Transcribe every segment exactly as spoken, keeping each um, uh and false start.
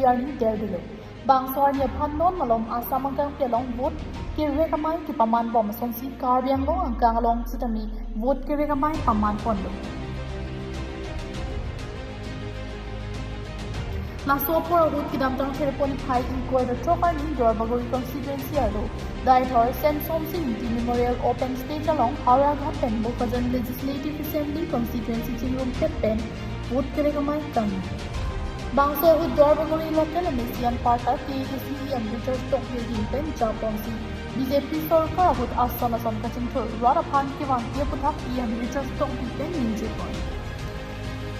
arni derdelo. Bangso arni aphan non malom Assam angkangpi along vote kerek amei kepaman bom asonsi Karbi Anglong angkang along sitame vote kerek amei paman ponlo. Laso apor ahut kedamtang Thirpon phai ingkoi ra throk arni Duarbagori constituency arlo Deithor Saint Somsi Ingti Memorial Open Stage along Howraghat pen Bokajan Legislative Assembly constituency chingrumpet pen vote kerek amei kangni. Bangso ahut Duarbagori local M A C anparta K A A C E M Richard Tokbi ahin pen japon si B J P sorkar ahut ason ason kachingthur rat aphan kevangji aputhak E M Richard Tokbi pen ningjepon.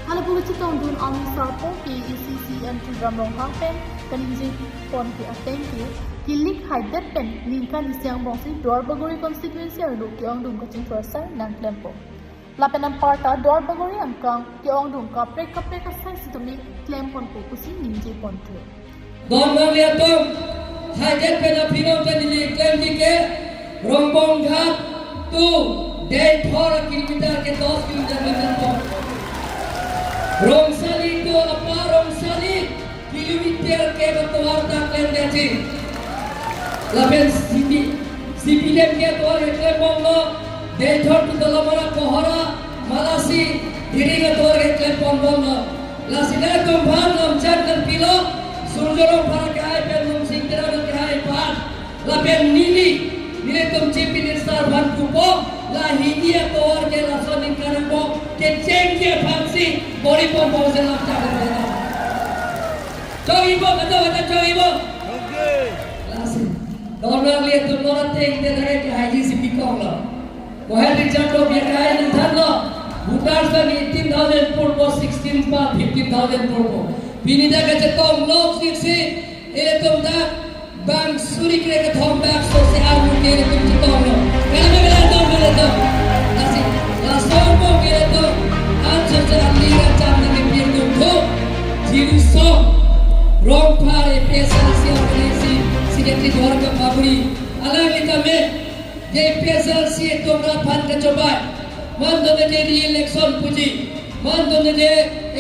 Halapu kachetongdun arni sarpo K A A C C E M Tuliram Ronghang pen kaningjepon ke ateng ke kilik haidet pen ningkan isi angbongsi Duarbagori constituency arlo ke-ongdung kachingthur asai nangklempo. Lapen anparta Duarbagori angkang ke-ongdung kaprek kaprek asai sitame klemponpo pusi ningjeponthlo. Don nanglitum, haidet pen aphi nonta neli klemji ke, Rongbong Ghat to Deithor kilometer ke dos kilometer meter po. Rongsali to Upper Rongsali kilometer ke batuar ta klemdetji. Lapen C P, C P D M ke atovar ke klembomlo, Deithor to Dolamara Kohora, Malasi, Diring atovar ke klemponbomlo. Lasi nangtum aphan lamchak nangpilo, Surjya Rongphar akehai pen Lumsing Teron akehai aphan. Lapen neli, nelitum Chief Minister aphan pupo, la hini atovar ke laso ningkan angbong kechengji aphansi bor-iponpo pusi lamchak nangpilo. Chok-ipo, kado kado chok-ipo. Lasi. Don nanglitum non ateng te lake ke haji si pikong lo. Kohel Richard Tokbi akehai nangthanlo. Voters ta eighteen thousand purpo, sixteen pa fifteen thousand purpo. Pini dak kachetong lok siksi, ilitum dak bang suri kre kethom bak so se armu ke ilitum chetonglo. Kala kala tong kala tong. Lasi, laso mo ke ilitum. Anso se ali racham nang ke pirtum tho. Jirsong Rongphar A P S L C organizing secretary Duarbagori. Alangli tame, J P S L C atum aphan kachobai. Man done de re-election puji. Man done de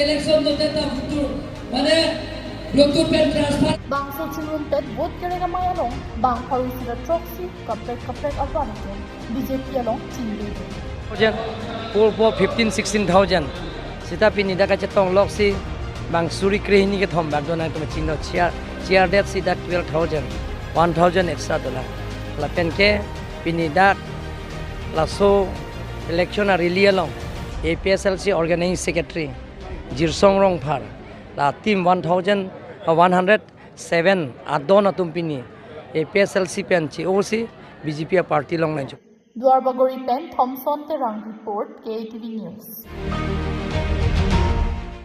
election done ta vutur. Mane, vutur pen transfer. Bangso chingrumpet vote kerek amei along, bang pharo isi ra throksi, kaprek kaprek avan atum B J P along chingri. Thousand, purpo fifteen, sixteen thousand. Seta pini dak kachetong loksi, bang suri kre hini kethom bak do nangtum chingno, char, char det si dak twelve thousand, one thousand extra do la. Lapen ke pini dak laso election a rally along A P S L C organizing secretary Jirsong Rongphar la team one thousand, uh, one hundred seven adon atum pini A P S L C pen che-osi B J P a party along nangcho. Duarbagori pen Thomson Terang report, K A T V News.